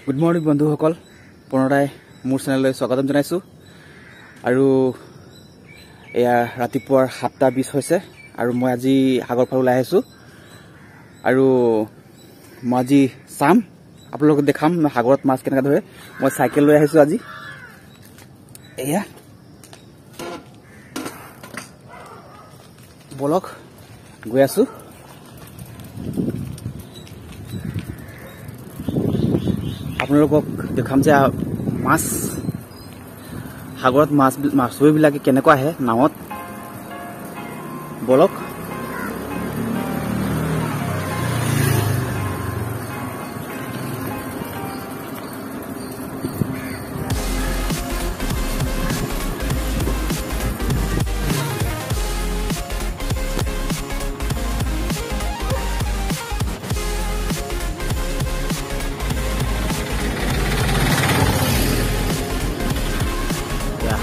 Good morning বন্ধুসকল, পুনৰাই মোৰ চেনেললৈ স্বাগতম জনাইছোঁ। আৰু এয়া ৰাতিপুৱাৰ 7:20 হৈছে আৰু মই আজি সাগৰ ফালে ওলাই আহিছোঁ। আৰু মই আজি চাম, আপোনালোকক দেখাম সাগৰত মাছ কেনেকৈ ধৰে। মই চাইকেল লৈ আহিছোঁ আজি। এয়া বলক, গৈ আছোঁ। আপোনালোকক দেখাম যে মাছ সাগৰত মাছুৱৈবিলাকে কেনেকুৱা আহে নাৱত। বলক,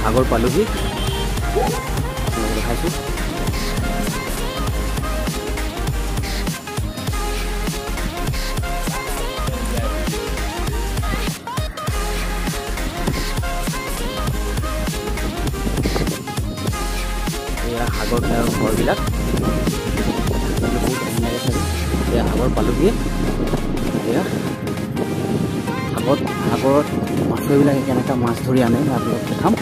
সাগৰ পালোহি, আপোনালোক দেখাইছোঁ। এয়া সাগৰ কিনাৰৰ ঘৰবিলাক বহুত ধুনীয়া থাকে। এয়া সাগৰ পালোহি। এয়া সাগৰত মাছুৱৈবিলাকে কেনেকৈ মাছ ধৰি আনে মই আপোনালোকক দেখাম।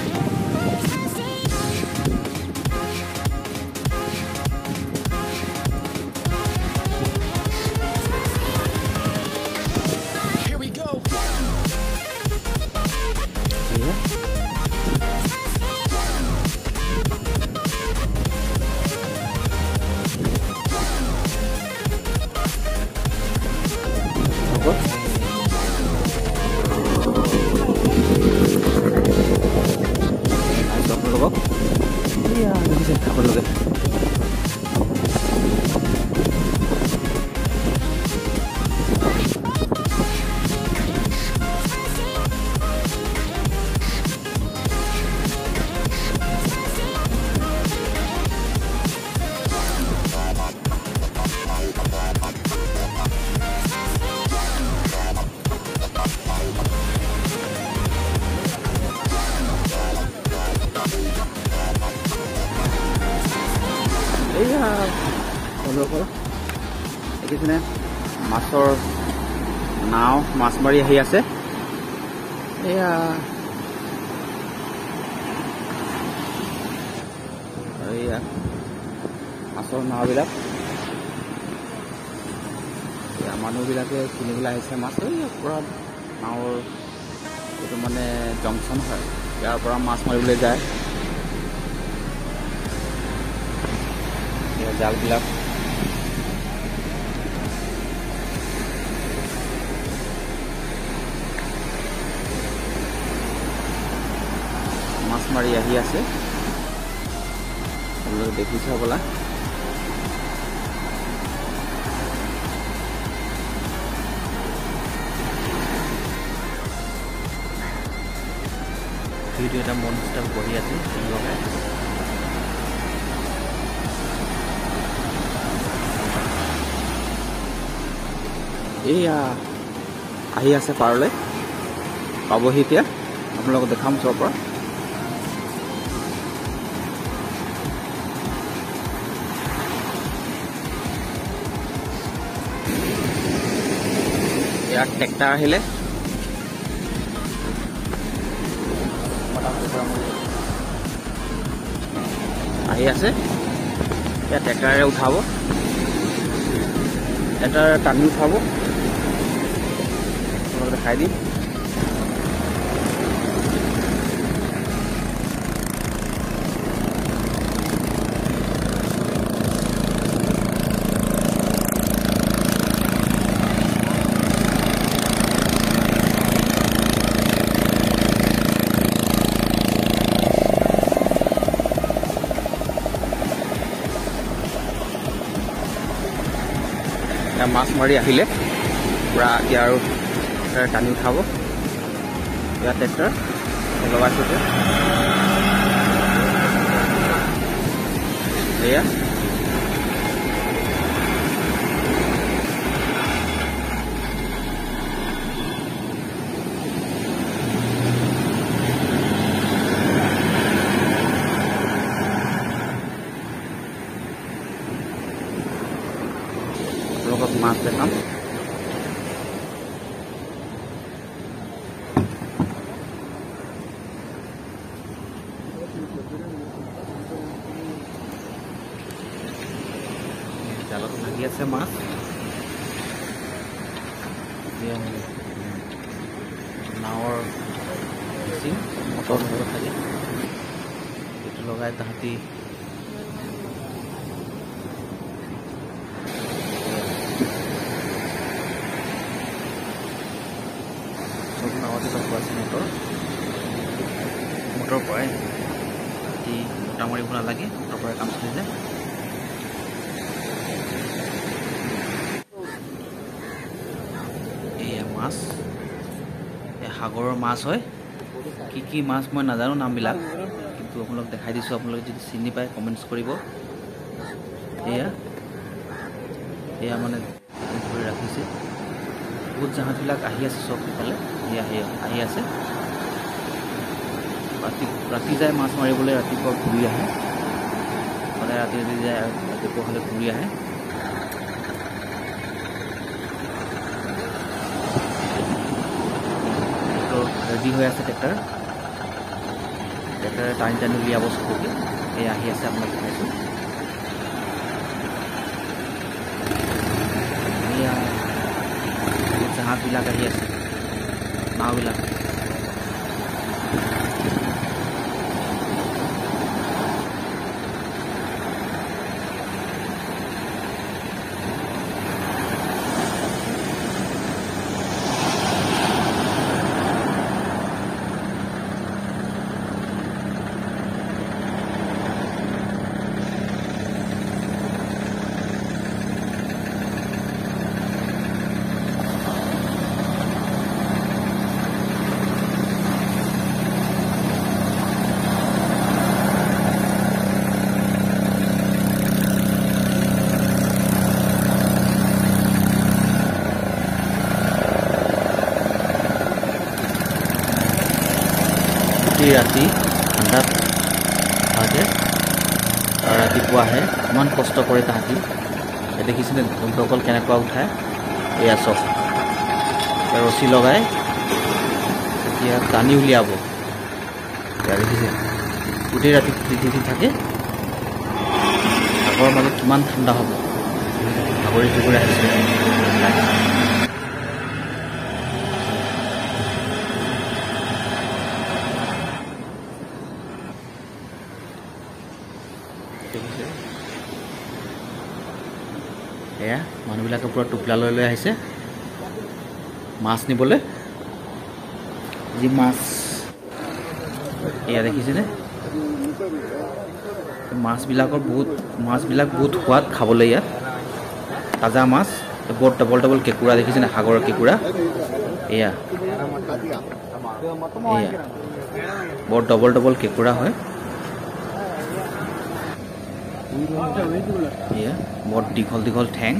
আপোনালোকে এইয়া বন্ধুসকল দেখিছেনে মাছৰ নাও মাছ মাৰি আহি আছে। এয়া এইয়া মাছৰ নাওবিলাক, এয়া মানুহবিলাকে কিনিবলৈ আহিছে মাছ। এই পূৰা নাৱৰ এইটো মানে জংচন হয়, ইয়াৰ পৰা মাছ মাৰিবলৈ যায়। জালবিলাক মাছ মাৰি আহি আছে, আপোনালোকে দেখিছে হ'বলা। ভিডিঅ' এটা মনষ্টাৰ বহি আছে লগাই। এইয়া আহি আছে পাৰলৈ, পাবহি এতিয়া, আপোনালোকক দেখাম ওচৰৰ পৰা। ইয়াত ট্ৰেক্টৰ আহিলে, আহি আছে। ইয়াত ট্ৰেক্টৰেৰে উঠাব, ট্ৰেক্টৰ টানি উঠাব, দেখাই দিম। মাছ মাৰি আহিলে পূৰা এতিয়া আৰু টানি উঠাব। ইয়াত ট্ৰেক্টৰ লগাইছোঁ এতিয়া। এয়া আহি আছে মাছ। নাৱৰ মেচিন মটৰ ধৰিব থাকে, সেইটো লগাই তাহাঁতি চব নাৱতে লগোৱা আছে মটৰ। মটৰ পৰাই ৰাতি মোটা মাৰিব নালাগে, মটৰ পৰাই কাম চলি যায়। এয়া মাছ, এই সাগৰৰ মাছ হয়। কি কি মাছ মই নাজানো নামবিলাক, কিন্তু আপোনালোক দেখাই দিছোঁ। আপোনালোকে যদি চিনি পায় কমেণ্টছ কৰিব। এয়া এয়া মানে ধৰি ৰাখিছে। বহুত জাহাজবিলাক আহি আছে চব ইফালে, এয়া আহি আছে। ৰাতি ৰাতি যায় মাছ মাৰিবলৈ, ৰাতিপুৱা ঘূৰি আহে। সদায় ৰাতি ৰাতি যায় আৰু ৰাতিপুৱা হ'লে ঘূৰি আহে। ৰেডি হৈ আছে ট্ৰেক্টৰ, ট্ৰেক্টৰে টানি টানি উলিয়াব চবকে। এই আহি আছে, আপোনাক দেখাইছোঁ। এয়া জাহাজবিলাক আহি আছে, নাওবিলাক। ৰাতি ঠাণ্ডাত থাকে আৰু ৰাতিপুৱা আহে। ইমান কষ্ট কৰে তাহাঁতি। দেখিছেনে বন্ধুসকল কেনেকুৱা উঠায়? এয়া চব ৰছী লগাই এতিয়া টানি উলিয়াব। এয়া দেখিছে, গোটেই ৰাতি তিতি থাকে। সাগৰৰ মাজত কিমান ঠাণ্ডা হ'ব, ভাগৰি জুগৰি আহিছে। এয়া মানুহবিলাকে পূৰা টোপোলা লৈ লৈ আহিছে মাছ নিবলৈ। যি মাছ এয়া দেখিছেনে? মাছবিলাকৰ বহুত, মাছবিলাক বহুত সোৱাদ খাবলৈ। ইয়াত তাজা মাছ, বৰ ডবল ডবল কেঁকুৰা দেখিছেনে? সাগৰৰ কেঁকুৰা। এয়া এয়া বৰ ডবল ডবল কেঁকুৰা হয়। এয়া বৰ দীঘল দীঘল ঠেং,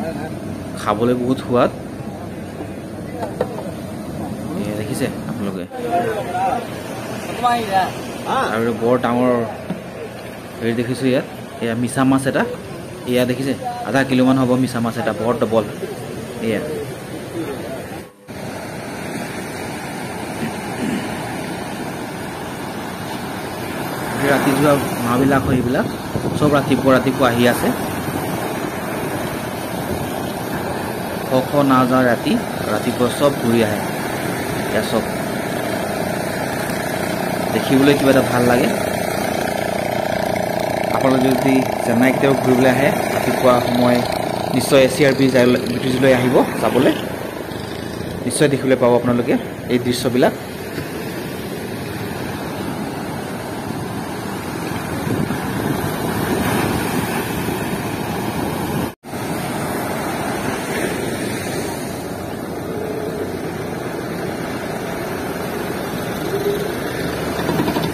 খাবলৈ বহুত সোৱাদ। এয়া দেখিছে আপোনালোকে? আৰু বৰ ডাঙৰ হেৰি দেখিছোঁ ইয়াত। এয়া মিছা মাছ এটা, এয়া দেখিছে? আধা কিলোমান হ'ব মিছা মাছ এটা, বৰ ডবল। এয়া ৰাতি যোৱা নাওবিলাক হয়, এইবিলাক চব ৰাতিপুৱা ৰাতিপুৱা আহি আছে। শ শ নাও যায় ৰাতি, ৰাতিপুৱা চব ঘূৰি আহে। এয়া চব দেখিবলৈ কিবা এটা ভাল লাগে। আপোনালোকে যদি চেন্নাই কেতিয়াবা ঘূৰিবলৈ আহে, ৰাতিপুৱা সময় নিশ্চয় CRB ব্ৰিজলৈ আহিব চাবলৈ, নিশ্চয় দেখিবলৈ পাব আপোনালোকে এই দৃশ্যবিলাক।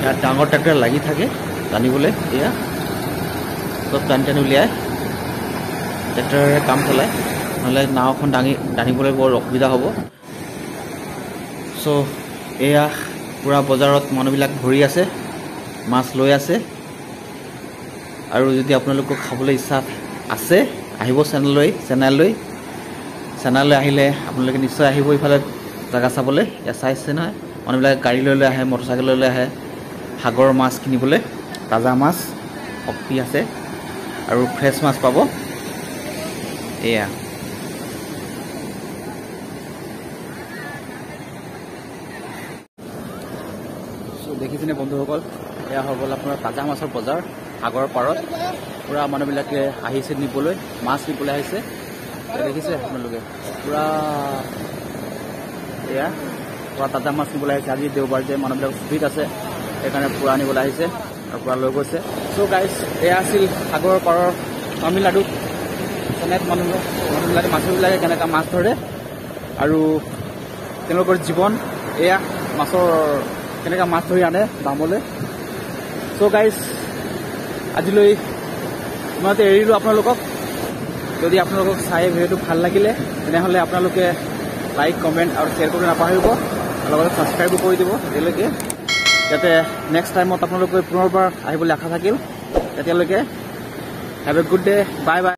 ইয়াত ডাঙৰ ট্ৰেক্টৰ লাগি থাকে টানিবলৈ। এয়া চব টানি টানি উলিয়াই ট্ৰেক্টৰেৰে কাম চলায়, নহ'লে নাওখন দাঙিবলৈ বৰ অসুবিধা হ'ব। চ' এয়া পূৰা বজাৰত মানুহবিলাক ভৰি আছে, মাছ লৈ আছে। আৰু যদি আপোনালোকক খাবলৈ ইচ্ছা আছে, আহিব চেন্নাইলৈ। চেন্নাইলৈ আহিলে আপোনালোকে নিশ্চয় আহিব ইফালে জেগা চাবলৈ। ইয়াত চাইছে নহয়, মানুহবিলাকে গাড়ী লৈ লৈ আহে, মটৰচাইকেল লৈ লৈ আহে সাগৰৰ মাছ কিনিবলৈ। তাজা মাছ শক্তি আছে আৰু ফ্ৰেছ মাছ পাব। এয়া দেখিছেনে বন্ধুসকল, এয়া হৈ গ'ল আপোনাৰ তাজা মাছৰ বজাৰ সাগৰৰ পাৰত। পূৰা মানুহবিলাকে আহিছে নিবলৈ, মাছ নিবলৈ আহিছে। দেখিছে আপোনালোকে পূৰা এয়া পূৰা তাজা মাছ নিবলৈ আহিছে। আজি দেওবাৰ যে মানুহবিলাক ছুটীত আছে, সেইকাৰণে পূৰা নিবলৈ আহিছে আৰু পূৰা লৈ গৈছে। চ' গাইজ, এয়া আছিল সাগৰৰ পাৰৰ তামিলনাডুত চেন্নাইত মানুহবিলাকে মাছবিলাকে কেনেকুৱা মাছ ধৰে আৰু তেওঁলোকৰ জীৱন এয়া মাছৰ কেনেকুৱা মাছ ধৰি আনে বামলৈ। চ' গাইজ, আজিলৈ ইমানতে এৰিলোঁ আপোনালোকক। যদি আপোনালোকক চাই ভিডিঅ'টো ভাল লাগিলে তেনেহ'লে আপোনালোকে লাইক, কমেণ্ট আৰু শ্বেয়াৰ কৰিব নাপাহৰিব, আৰু লগতে ছাবস্ক্ৰাইবো কৰি দিব এতিয়ালৈকে, যাতে নেক্সট টাইমত আপোনালোকে পুনৰবাৰ আহিবলৈ আশা থাকিল। তেতিয়ালৈকে have a good day, bye bye.